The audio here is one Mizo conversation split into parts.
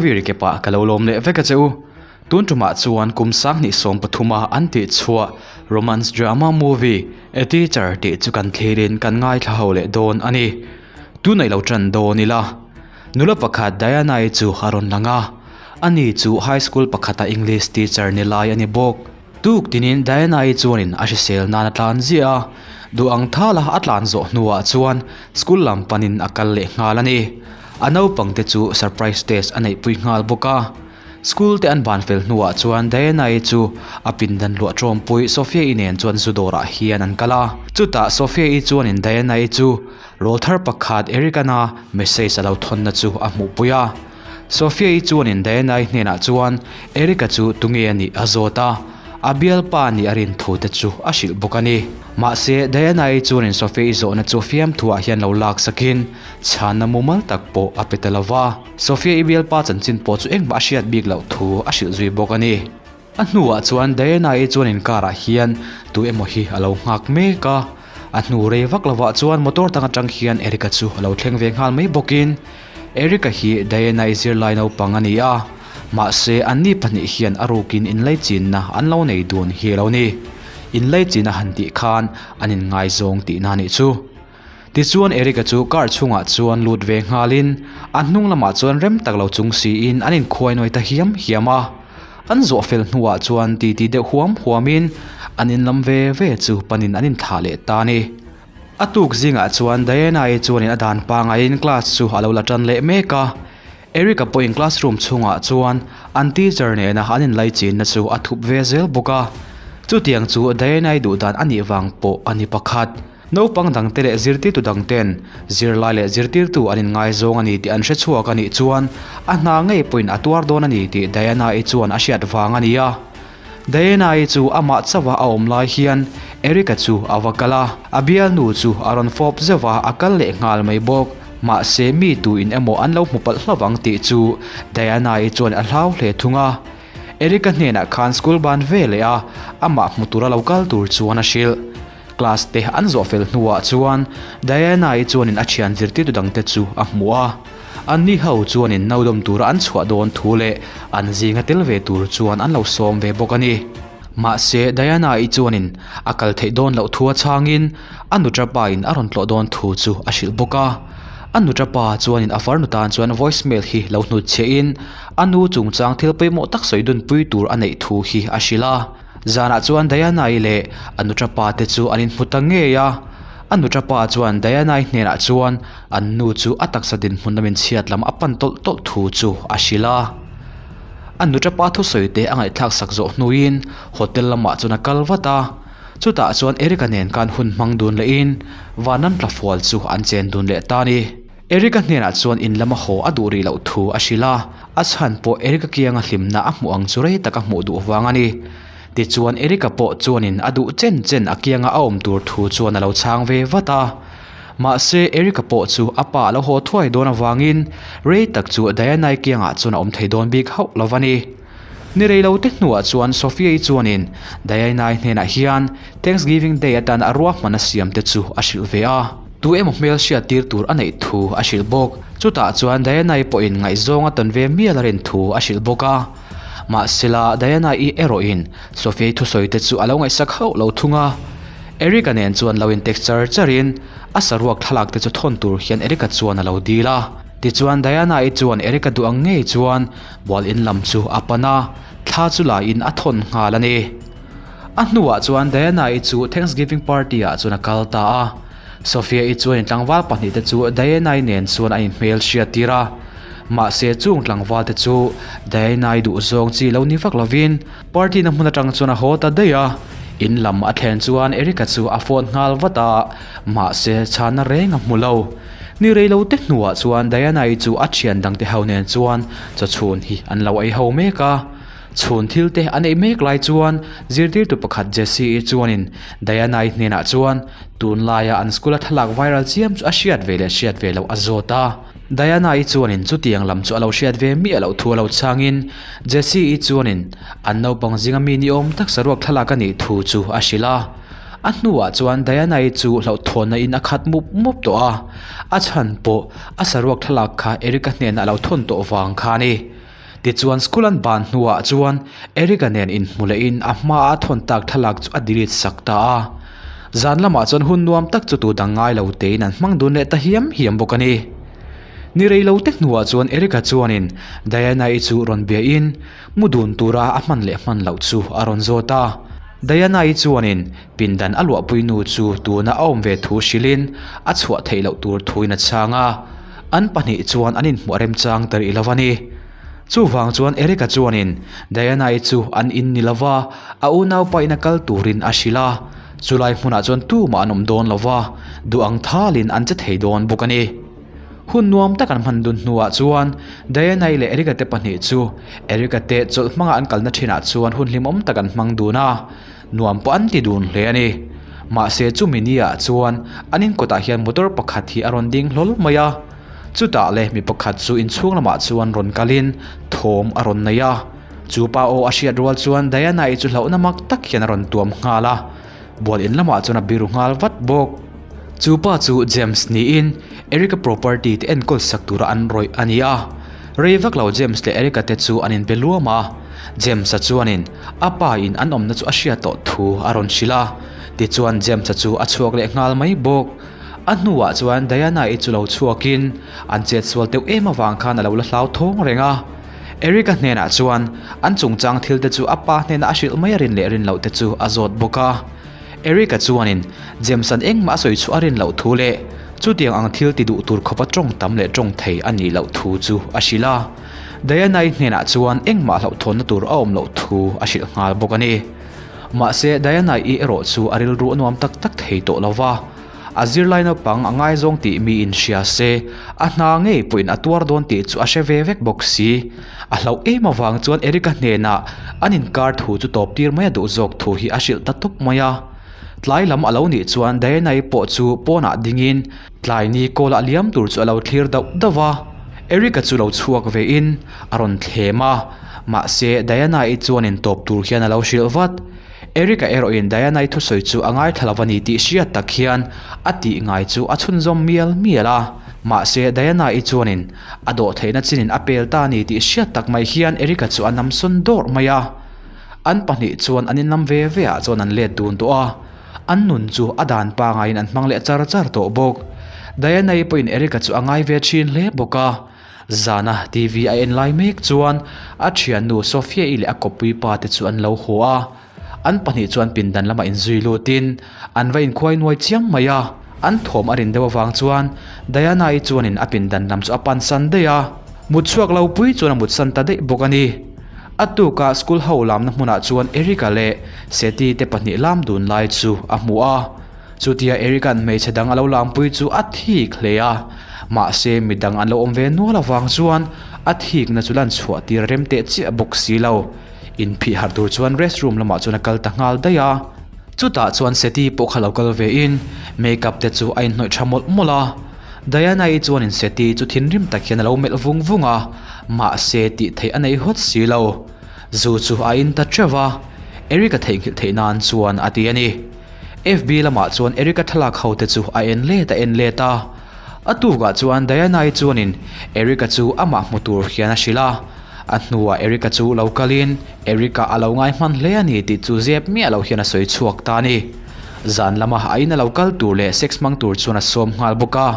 Movie recap ah ka lo lawm leh vek a che u. Tun tumah chuan kum 2013 a an tih chhuah romance drama movie A Teacher tih chu kan thlirin kan ngaithla ho leh dawn a ni. Tunah i lo tan dawn ila. Nula pakhat Diana-i chu a rawn lang a, ani chu high school pakhata English teacher ni lai a ni bawk. Tuk tinin Diana-i chuanin a hrisel nan a tlan ziah a, duh ang thala a tlan zawh hnuah chuan school lam panin a kal leh nghal a ni. A naupangte chu surprise test a neihpui nghal bawk a. School te an ban fel hnuah chuan Diana-i chu a pindan luah tawmpui Sophia-i nen chuan zu dawrah hian an kal a. Chutah Sophia-i chuanin Diana-i chu rawl thar pakhat Eric-ana message a lo thawnna chu a hmuhpui a. Sophia-i chuanin Diana-i hnenah chuan Eric-a chu tunge a nih a zawt a, a bialpa nih a rin thu te chu a hrilh bawk a ni. Mahse, Diana-i chuanin Sophia-i zawhna chu fiamthuah hian lo lak sakin chhanna mumal tak pawh a pe ta lo va. Sophia i bialpa chanchin pawh chu engmah a hriat bik loh thu a hrilh zui bawk a ni. A hnuah chuan Diana i chuan inkarah hian tu emaw hi a lo nghak mek a, a hnu rei vak lovah chuan motor dang atang hian Eric-a chu a lo thleng ve nghal mai bawkin Eric-a hi Diana i zirlai naupang a ni a, mahse anni pahnih hian a rukin inlaichinna an lo nei dun hi a lo ni. Inlaichin a han tih khan an inngaizawng tihna a nih chu. Tichuan Eric-a chu car chhungah chuan lut ve nghalin a hnung lamah chuan rem tak lo chung siin an inkhuai nuai ta hiam hiam a. An zawh fel hnuah chuan titi deuh huam huamin an inlam ve ve chu panin an inthlah leh ta a ni. A tuk zingah chuan Diana-i chuanin a dan pangaiin class chu a lo la tan leh mek a. Eric-a pawhin classroom chhungah chuan an teacher nena an inlaichinna chu a thup ve zel bawk a. Chutiang chu Diana-i duh dan a nih vang pawh a ni pakhat. Naupang dangte leh zirtirtu dangten zirlai leh zirtirtu an inngaizawng a ni tih an hre chhuak a nih chuan a hna ngei pawhin a tuar dawn a ni tih Diana-i chuan a hriat vang a ni a. Diana-i chu amah chauha a awm lai hian Eric-a chu a va kal a, a bialnu chu a rawn fawp zeuh a, a kal leh nghal mai bawk. Mahse mi tuin emaw an lo hmu palh hlauh ang tih chu Diana-i chuan a hlau hle thung a. Eric-a hnenah khan school ban ve leh a, amah hmu tura lo kal tur chuan a hrilh. Class te an zawh fel hnuah chuan Diana-i chuanin a thian zirtirtu dangte chu a hmu a. Anni ho chuanin naudawm tura an chhuah dawn thu leh an zinga tel ve tur chuan an lo sawm ve bawk a ni. Mahse, Diana-i chuanin a kal theih dawn loh thu a chhangin a nuṭapa-in a rawn tlawh dawn thu chu a hrilh bawk a. A nuṭapa chuanin a farnu tan chuan voicemail hi lo hnutchhiahin a nu chungchang thil pawimawh tak sawi dunpui tur a neih thu hi a hrilh a. Zanah chuan Diana-i leh a nuṭapa te chu an inhmu ta ngei a. A nuṭapa chuan Diana-i hnenah chuan an nu chu a taksa dinhmun lamin chhiat lam a pan tawlh tawlh thu chu a hrilh a. A nuṭapa thusawi te a ngaihthlak sak zawh hnuin hotel lamah chuan a kal vat a. Chutah chuan Eric-a nen khan hun hmang dun lehin Vanram tlafual chu an chen dun leh ta a ni. Eric-a hnenah chuan in lama haw a duh rih loh thu a hrilh a, a chhan pawh Eric-a kianga hlimna a hmuh ang chu rei taka hmuh duh vang a ni. Tichuan Eric-a pawh chuanin a duh chen chen a kianga a awm tur thu chuan a lo chhang ve vat a. Mahse Eric-a pawh chu a pa a lo haw thuai dawn avangin rei tak chu Diana-i kiangah chuan a awm thei dawn bik hauh lo va ni. Ni rei lo te hnuah chuan Sophia-i chuanin Diana-i hnenah hian Thanksgiving Day atan a ruahman a siam te chu a hrilh ve a. Tu emaw hmel hriat tir tur a neih thu a hrilh bawk. Chutah chuan Diana-i pawhin ngaihzawng a tawn ve mial a rin thu a hrilh bawk a. Mahsela Diana-i erawhin Sophia-i thusawi te chu a lo ngaihsak hauh lo thung a. Eric-a nen chuan lo in-text char charin a saruak thlalak te chu thawn tur hian Eric-a chuan a lo dil a. Tichuan Diana-i chuan Eric-a duh ang ngei chuan Bual in lam chu a pan a, thla chu la in a thawn nghal a ni. A hnuah chuan Diana-i chu Thanksgiving party ah chuan a kal ta a. Sophia-i chuan in tlangval pahnih te chu Diana-i nen chuan a inhmel hriat tir a. Mahse chung tlangval te chu Diana-i duh zawng chi lo ni vak lovin party na hmun atang chuan a haw ta daih a. In lam a thlen chuan Eric-a chu a phone nghal vat a, mahse chhana reng a hmu lo. Ni rei lo te hnuah chuan Diana-i chu a thian dangte ho nen chuan chawchhun hi an lo ei ho mek a. Chhun thil te an ei mek lai chuan zirtirtu pakhat Jessie-i chuanin Diana-i hnenah chuan tunlaia an school-a thlalak viral chiam chu a hriat ve leh hriat ve loh a zawt a. Diana-i chuanin chutiang lam chu a lo hriat ve miah loh thu a lo chhangin Jessie-i chuanin an naupang zinga mi ni awm tak saruak thlalak a nih thu chu a hrilh a. A hnuah chuan Diana-i chu hlauhthawnna in a khat mup mup tawh a, a chhan pawh a saruak thlalak kha Eric-a hnenah a lo thawn tawh vang kha a ni. Tichuan school an ban hnuah chuan Eric-a nen inhmu lehin a hmaa a thawn tak thlalak chu a delete sak ta a. Zan lamah chuan hun nuam tak chu tu dang ngai lo tein an hmang dun leh ta hiam hiam bawk a ni. Ni rei lo te hnuah chuan Eric-a chuanin Diana-i chu rawn biahin mu dun tura a hman leh hman loh chu a rawn zawt a. Diana-i chuanin pindan a luahpui nu chu tuna a awm ve thu hrilhin a chhuah theih loh tur thuin a chhang a. An pahnih chuan an inhmuh remchang ta rih lo a ni. Chuvang chuan Eric-a chuanin Diana-i chu an in ni lova, a unaupa ina kal turin a hrilh a. Chulai hmunah chuan tumah an awm dawn lova, duh ang thalin an che thei dawn bawk a ni. Hun nuam tak an hman dun hnuah chuan Diana-i leh Eric-a te pahnih chu Eric-a te chawlh hmanga an kalna thinah chuan hun hlimawm tak an hmang dun a, nuam pawh an ti dun hle a ni. Mahse chumi niah chuan an inkawtah hian motor pakhat hi a rawn ding hlawl mai a. Chutah leh mi pakhat chu inchhung lamah chuan rawn kalin thawm a rawn nei a. Chu pa aw a hriat rual chuan Diana-i chu hlauhna mak tak hian a rawn tuam nghal a, bual in lamah chuan a biru nghal vat bawk. Chu pa chu James niin Eric-a property te enkawl sak tura an rawih a ni a. Rei vak lo James leh Eric-a te chu an inbe luam a. James-a chuanin a pa in an awmna chu a hriat tawh thu a rawn hrilh a. Tichuan James-a chu a chhuak leh nghal mai bawk. A hnuah chuan Diana-i chu lo chhuakin an chetsual deuh em avang khan a lo la hlauthawng reng a. Eric-a hnenah chuan an chungchang thil te chu a pa hnena a hrilh mai a rin leh rin loh te chu a zawt bawk a. Eric-a chuanin James-a'n engmah a sawi chhuah a rin loh thu leh chutiang ang thil ti duh tur khawpa tawng tam leh tawng thei a nih loh thu chu a hrilh a. Diana-i hnenah chuan engmah hlauhthawnna tur a awm loh thu a hrilh nghal bawk a ni. Mahse Diana-i erawh chu a rilru a nuam tak tak thei tawh lo va. A zirlai naupang a ngaizawng tih miin hria se, a hna ngei pawhin a tuar dawn tih chu a hre ve vek bawk si. A hlauh em avang chuan Eric-a hnenah an inkar thu chu tawp tir mai a duh zawk thu hi a hrilh ta tawp mai a. Tlai lam a lo nih chuan Diana-i pawh chu pawnah dingin tlai ni kawlah liam tur chu a lo thlir dauh dauh a. Eric-a chu lo chhuak vein a rawn thlem a, mahse Diana-i chuanin tawp tur hian a lo hrilh vat. Eric-a erawhin Diana-i thusawi chu a ngaithla lo a ni tih hriat tak hian a tih ngai chu a chhunzawm mial mial a. Mahse, Diana-i chuanin a dawhtheihna chinin a pel ta a ni tih hriat tak mai hian Eric-a chu a namsawn dawrh mai a. An pahnih chuan an inlam ve ve ah chuan an let dun tawh a. An nun chu a dan pangaiin an hmang leh char char tawh bawk. Diana-i pawhin Eric-a chu a ngai ve thin hle bawk a. Zana TV a en lai mek chuan a thiannu Sophia-i leh a kawppui pa te chu an lo haw a. An pahnih chuan pindan lamah inzui lutin an va inkhuai nuai chiang mai a. An thawm a rin deuh avang chuan Diana-i chuanin a pindan lam chu a pansan daih a. Mut chhuak lo pui chuan a mutsan ta daih bawk a ni. A tuka school ho lamna hmunah chuan Eric-a leh Seti te pahnih lam dun lai chu a hmu a. Chutia Eric-a'n hmeichhe dang a lo lampui chu a thik hle a, mahse mi dang an lo awm ve nual avang chuan a thikna chu lan chhuah tir a rem teh chiah bawk si lo. Inphih harh tur chuan rest room lamah chuan a kal ta nghal daih a. Chutah chuan Seti pawh kha lo kal vein make up te chu a inhnawih tha mawlh mawlh a. Diana-i chuanin Seti chu thinrim tak hian a lo melh vung vung a, mahse tih theih a nei hawt si lo. Zu chu a in ta teuh va, Eric-a theihnghilh theih nan chuan a ti a ni. FB lamah chuan Eric-a thlalak ho te chu a en let a en let a. A tukah chuan Diana-i chuanin Eric-a chu amah hmu tur hian a hrilh a. A hnuah Eric-a chu lo kalin Eric-a a lo ngai hman hle a ni tih chu zep miah lo hian a sawi chhuak ta a ni. Zan lama a in a lo kal tur leh sex hmang tur chuan a sawm nghal bawk a.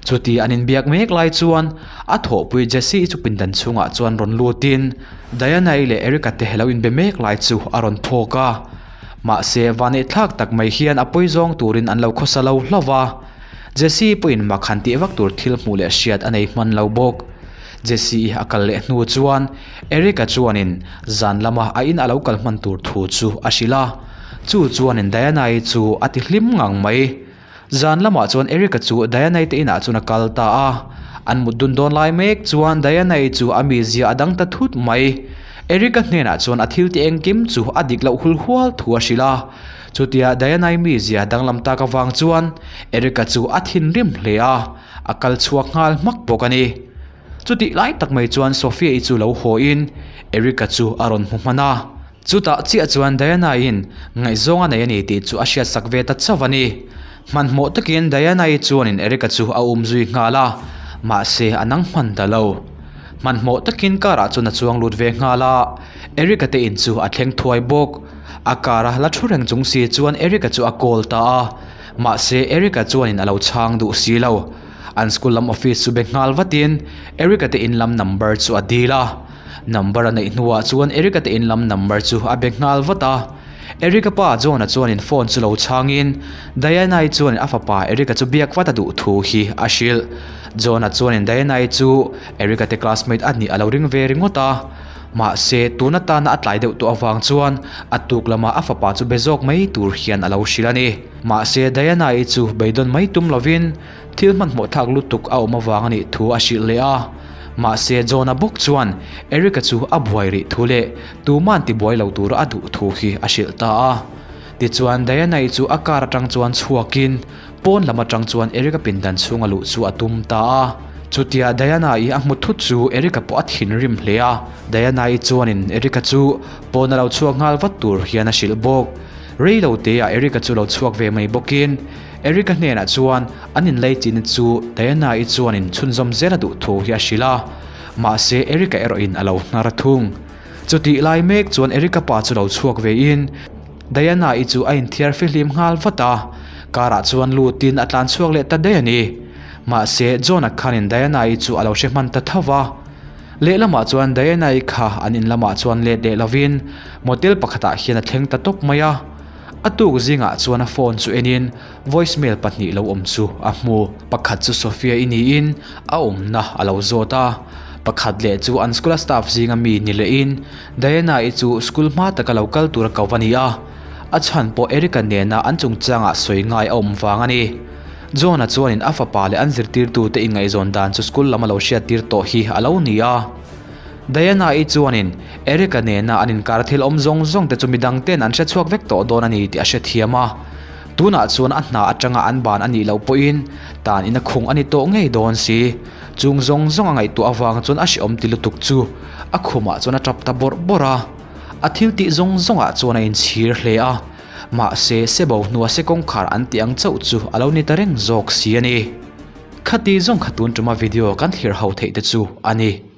Chuti an inbiak mek lai chuan a thawhpui Jessie-i chu pindan chhungah chuan rawn lutin Diana-i leh Eric-a te lo inbe mek lai chu a rawn phawk a. Mahse, vaneihthlak tak mai hian a pawi zawng turin an lo khawsa lo hlauh va. Jessie pawhin mak han tih vak tur thil hmuh leh hriat a nei hman lo bawk. Jessie a kal leh hnu chuan Eric-a chuanin zan lama a in a lo kal hman tur thu chu a hrilh a. Chu chuanin Diana-i chu a ti hlim ngang mai. Zan lamah chuan Eric-a chu Diana-i te inah chuan a kal ta a. An mut dun dawn lai mek chuan Diana-i chu a mizia a dang ta thut mai. Eric-a hnenah chuan a thil ti engkim chu a dik loh hul hual thu a hrilh a. Chutia Diana-i mizia danglam tak avang chuan Eric-a chu a thinrim hle a, a kal chhuak nghal hmak bawk a ni. Chutih lai tak mai chuan Sophia-i chu lo haw in Eric-a chu a rawn hmu hman a. Chutah chiah chuan Diana-in ngaihzawng a nei a ni tih chu a hriatsak ve ta chauh a ni. Hmanhmawh takin Diana-i chuanin Eric-a chu a um zui nghal a, mahse a nang hman ta lo. Hmanhmawh takin car ah chuan a chuang lut ve nghal a, Eric-a te in chu a thleng thuai bawk. A car a la thu reng chung si chuan Eric-a chu a call ta a, mahse Eric-a chuanin a lo chhang duh si lo. An school lam office chu be nghal vatin Eric-a te in lam number chu a dil a. Number a neih hnuah chuan Eric-a te in lam number chu a be nghal vat a. Eric-a pa John-a chuanin phone chu lo chhangin Diana-i chuanin a fapa Eric-a chu biak vat a duh thu hi a hrilh. John-a chuanin Diana-i chu Eric-a te classmate a nih a lo ring ve ringawt a. Mahse, tun atana a tlai deuh tawh avang chuan a tuk lama a fapa chu be zawk mai tur hian a lo hrilh a ni. Mahse, Diana-i chu beidawn mai tum lovin thil hmanhmawh thlak lutuk a awm avang a nih thu a hrilh leh a. Mahse, John-a bawk chuan Eric-a chu a buai rih thu leh tuma'n tibuai lo tura a duh thu hi a hrilh ta a. Tichuan, Diana-i chu a car atang chuan chhuakin Pawn lam atang chuan Eric-a pindan chhunga luh chu a tum ta a. Chutia Diana-i a hmu thut chu Eric-a pawh a thinrim hle a. Diana-i chuanin Eric-a chu pawn a lo chhuak nghal vat tur hian a hrilh bawk. Rei lo teah Eric-a chu lo chhuak ve mai bawkin Eric-a hnenah chuan an inlaichina chu Diana-i chuanin chhunzawm zel a duh thu hi a hrilh a. Mahse Eric-a erawhin a lo hnar thung. Chutih lai mek chuan Eric-a pa chu lo chhuak vein Diana-i chu a inthiar fihlim nghal vat a, car ah chuan lutin a tlan chhuak leh ta daih a ni. Mahse, John-a khanin Diana-i chu a lo hre hman ta tho va. Lehlamah chuan Diana-i kha an in lamah chuan let leh lovin motel pakhatah hian a thleng ta tawp mai a. A tuk zingah chuan a phone chu enin voicemail pahnih lo awm chu a hmu. Pakhat chu Sophia-i niin a awmna a lo zawt a, pakhat leh chu an school-a staff zinga mi ni lehin Diana-i chu school hma taka lo kal tur a ko a ni a, a chhan pawh Eric-a nena an chungchangah sawi ngai a awm vang a ni. John-a chuanin a fapa leh an zirtirtute inngaihzawn dan chu school lam a lo hriattir tawh hi a lo ni a. Diana-i chuanin Eric-a nena an inkar thil awm zawng zawng te chu midangten an hrechhuak vek tawh dawn a ni tih a hrethiam a. Tunah chuan a hna atanga an ban a nih loh pawhin tan in a khung a ni tawh ngei dawn si. Chung zawng zawng a ngaihtuah avang chuan a hrehawm ti lutuk chu a khumah chuan a tap ta bawrh bawrh a. A thil tih zawng zawngah chuan a inchhir hle a, mahse sebo hnua se kawngkhar an tih ang chauh chu a lo ni ta reng zawk si a ni. Khati zawng kha tun tuma video kan thlir ho theih te chu a ni.